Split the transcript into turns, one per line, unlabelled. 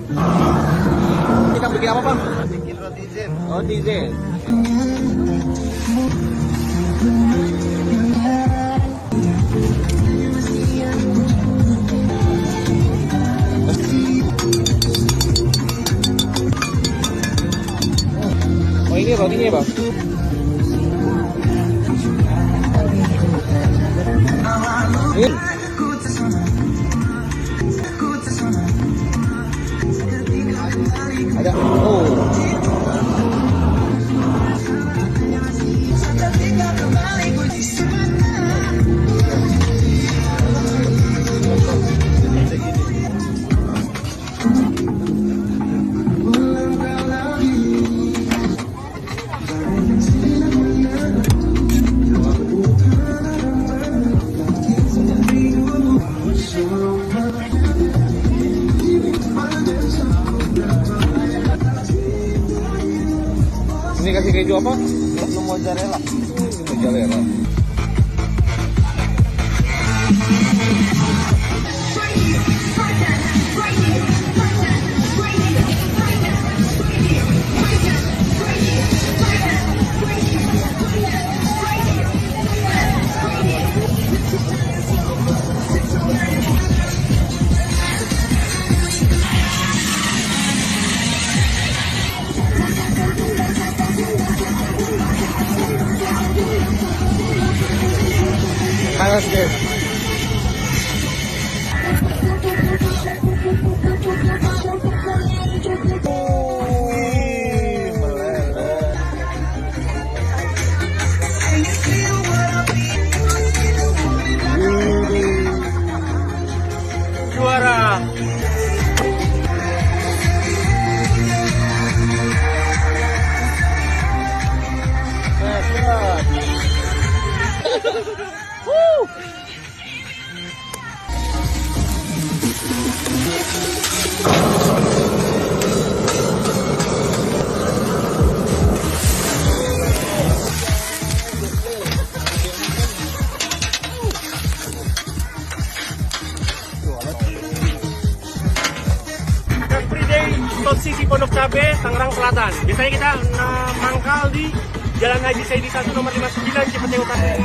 Kita bikin apa, Bang?
Bikin roti zen.
Roti zen. Oh, ini rotinya, Bang. Ini. Ada. Oh. Ini kasih keju apa?
Itu mozzarella.
Mozzarella. Panas, guys.
Juara. Stop City Pondok Cabe, Tangerang Selatan. Biasanya kita mangkal di Jalan Haji Saidi 1 nomor 59 Cipete Utara.